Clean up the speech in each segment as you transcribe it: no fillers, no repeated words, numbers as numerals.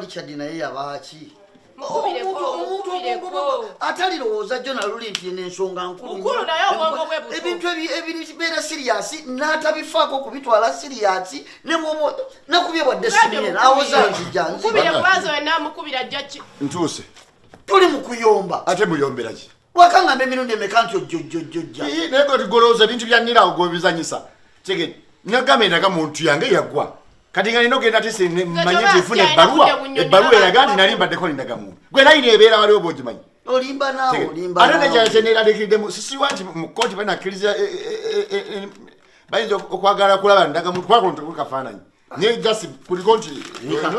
Richard naye yabaaki? Mukubireko, Omuntu mukubireko. obwongo atalirowooza jjo naluli nti eno ensonga nkulu Mukulu nnyo. naye obwongo bwe buto. Ebintu ebibeera serious n'atabifaako okubitwala serious, ne bwoba nakubye wadde Mugambye simu awoza mukubire. nzija Mukubire nzija. kubanza wenna mukubira ajja ki. Ntuuse. Tuli mu kuyomba. Ate muyombera ki? Wakangamba emirundi emeka nti ojjojjojjojja? Ii, naye gwe tigolowooza ebintu bya nira awo gwebizanyisa. Tegedde. Nagamba endagamuntu yange yaggwa. Kati nga nina ogenda tisi manye nti nfuna Kyova ebbaluwa. alina kujja Ebbaluwa kunnyonnyola eraga nti abantu. nali mbaddeko n'endagamuntu. Gwe layini ebeera waliwo bw'ogimanyi. Olimba naawe, Tegedde. olimba Ate nekyalo naawe. kye neeraliikiriddemu, sisiwa nti mu kkooti banakkiriza, bayinza okwagala kulaba ndagamuntu, kubanga kuno tekuli kafaananyi. Naye just kuliko nti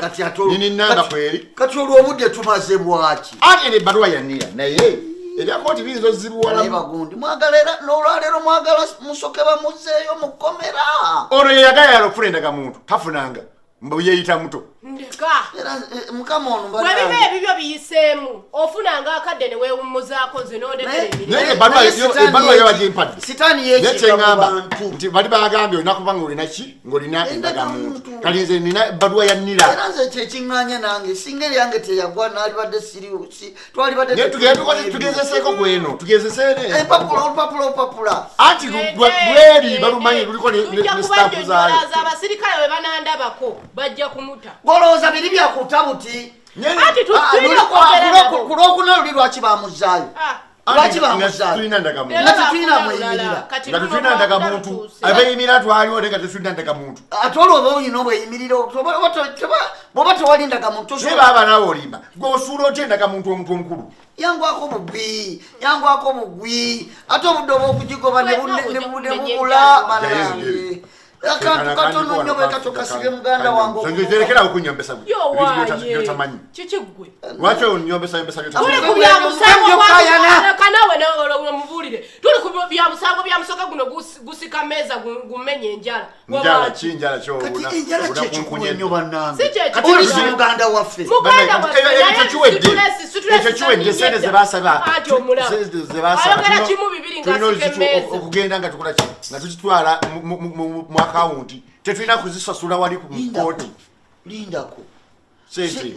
Kati ate olwo- nini namba kati- kweri. Kati olwo obudde tumaze bwaki? Ate eno ebbaluwa ya nira, naye ebya kkooti biyinza ozibuwalamu. Naye bagundi mwagala era n'olwaleero mwagala musoke bamuzeeyo mu kkomera. Ono ye yagala okufuna endagamuntu, tafunanga, mbu yeeyita muto. Ndeka. Era mukama ono Bwe biba bannange. ebibyo biyiseemu, ofunanga akadde ne weewummuzaako nze n'ondekera emirimu. Naye ebbaluwa Naye ebbaluwa sitaani yo bagimpadde. Sitaani Naye yeekiika kye mu ŋŋamba bantu. nti bali bagambye olina kuba ng'olina ki? Ng'olina Endagamuntu. endagamuntu. Kati nze nina ebbaluwa ya nira. Era nze kyekiŋŋaanya nange, singa eryange teyagwa naalibadde siriwo, twalibadde Naye tetuli tugende mu ebyo. tugezeseeko ku eno, tugezeseere. Empapula, olupapula, olupapula. Anti lweri balumanyi luliko Tujja ne stamp zaayo. kubannyonnyola abasirikale bwe banandabako bajja kumuta. Golowooza biri byakuta buti. Anti tulina okwogera nabo. Ku lwokuna luli lwaki bamuzaayo? Ah. Lwaki Nga bamuzaayo? tulina ndagamuntu. Nga tetulina Lulala, mweyimirira. kati Nga luno tetulina lwakuna ndagamuntu. lutuuse. Abeeyimirira twaliwo naye nga tetulina ndagamuntu. Ate olwo oba olina obweyimirira, bw'oba tewali ndagamuntu, Naye tosobola. baaba naawe olimba. Gwe osuula otya endagamuntu omuntu omukulu? Yangwako bugwi, yangwako bugwi. Ate obudde obw'okugigoba ne Wena ne ojja bubula, kumenya bannange. Jayezo, Akantu katono nnyo bwe katyo kasibye muganda wange Nze nzerekera okunyombesa gwe. Yo Ebintu waaye. by'otamanyi. Kiki ggwe? Lwaki onyombesayombesa by'otamanyi? Tuli ku bya musango Ebyo gwa kayana. Leka naawe omubuulire. Tuli ku bya musango bya musoka guno gusika mmeeza gumenya enjala. Njala Wabaaki? ki njala ki Kati obuna- enjala obuna kyekikulu kunkunya ennyo bannange. Si kyekikulu. Kati oli si muganda waffe. Muganda Bannange, waffe, ekyo naye kiwedde. situlesi Ekyo kiwedde, sente ze baasaba. Anti omulaba. Sente ze baasaba. Ayogera kimu bibiri Tulina ng'asika emmeeza. okugenda nga tukola ki? Nga tukitwala mu akawunti. Tetulina kuzisasula wali ku Lindako. kkooti. Lindako. Sente.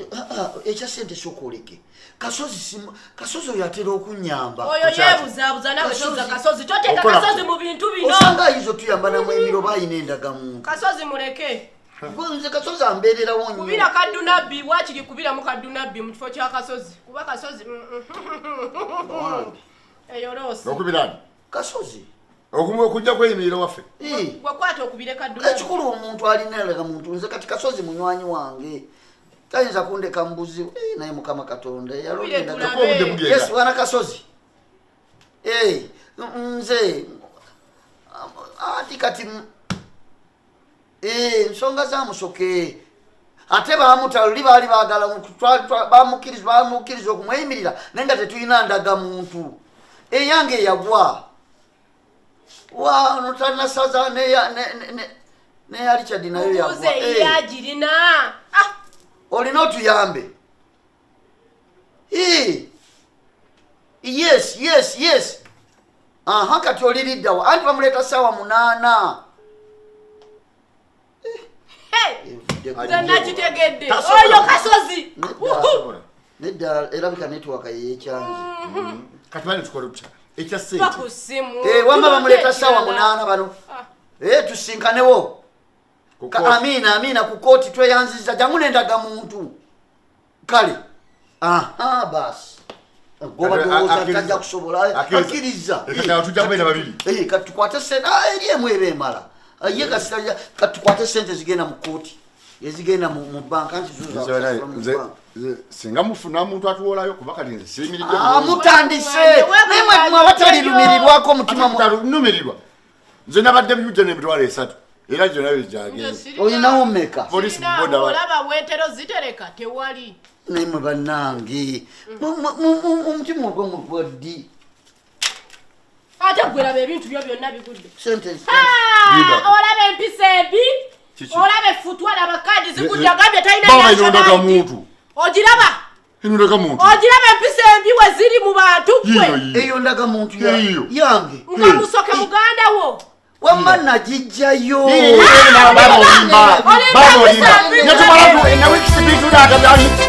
Ekya sente sooka oleke. Kasozi Kasozi oyo atera okunnyamba. Oyo yeebuzaabuza naawe Kasozi. toza Kasozi. Toteeka Okola Kasozi ku- mu bintu bino. Osanga ayinza otuyamba namwemiro oba ayina endagamuntu. Kasozi muleke. Gwe nze Kasozi ambeererawo nnyo. Kubira Kaddunabbi, waakiri kubiramu Kaddunabbi mu kifo kya Kasozi. Kuba Kasozi, Eyo loosi. Okubira ani? Kasozi. Okujja kweyimirira waffe. Gwe kwata okubire Kaddunabbi. Ekikulu omuntu alina endagamuntu. Nze kati Kasozi munywanyi wange. Tayinza kundeka mu buzibu. Naye Mukama Katonda, yalonda Kubire endagamuntu. tulabe. Obudde bugenda. Yes, bwana Kasozi. Nze, ati kati ensonga za Musoke. Ate baamuta luli baali baagala bamukkiriza okumweyimirira, naye nga tetulina ndagamuntu. Eyange eyagwa. Wa, ono tannasaza neya Richard nayo yagwa. Mubuuze eyagirina. Olina otuyambe. Yes, yes, yes. Aha, kati oliriddawa? Anti bamuleeta ssaawa 8. Hey! Evudde ku- Nze nakitegedde. Tasobola. Oyo Kasozi. Nedda. Nedda, erabika network yeyekyanze. Kati bane tukole tutya? Ekya Va sente. ku ssimu. Wamma bamuleeta ssaawa Ekirala. 8 bano. Tusinkanewo. Ku Ka- kooti. Amiina, amiina, ku kooti tweyanzizza. Jangu n'endagamuntu. Kale. Aha, basi. Goba ndowooza tajja kusobola. Akkiriza. Akkiriza. Kati awo tujja kubeera babiri. Kati tukwate sente. Eri emu eba emala. Ye kasita kati tukwate sente ezigenda mu kooti. Ezigenda mu banka nti zo Nze za banaye, mu nze banka. nze singa mufuna muntu atuwolayo, kuba kati nze siyimiridde bulungi. Mutandise. Wewe Naye mwe abatalirumirirwako omutima Ate numirirwa. Nze nabadde byujja n'emitwalo 3. Era gyonna Nze byagenze. sirina- Olinawo mmeka? Police sirina, boda olaba bwentero zitereka tewali. Naye mwe bannange, omutima ogwo mugwa ddi? Ate gwe laba ebintu byo byonna bigudde. Sente Linda. Olaba empisa embi? Kiki? Olaba effutwa, laba kaadi zigudde, agambye talina Baba national ino ID. ndagamuntu. Ogiraba? Ino ndagamuntu. Ogiraba empisa embi we ziri mu bantu gwe? Yiyo, yiyo. Eyo ndagamuntu Eyo. yange. Nga Musoke muganda wo. Wamma nagijjayo. Baba olimba, baba olimba. Netumala na weeks bbiri.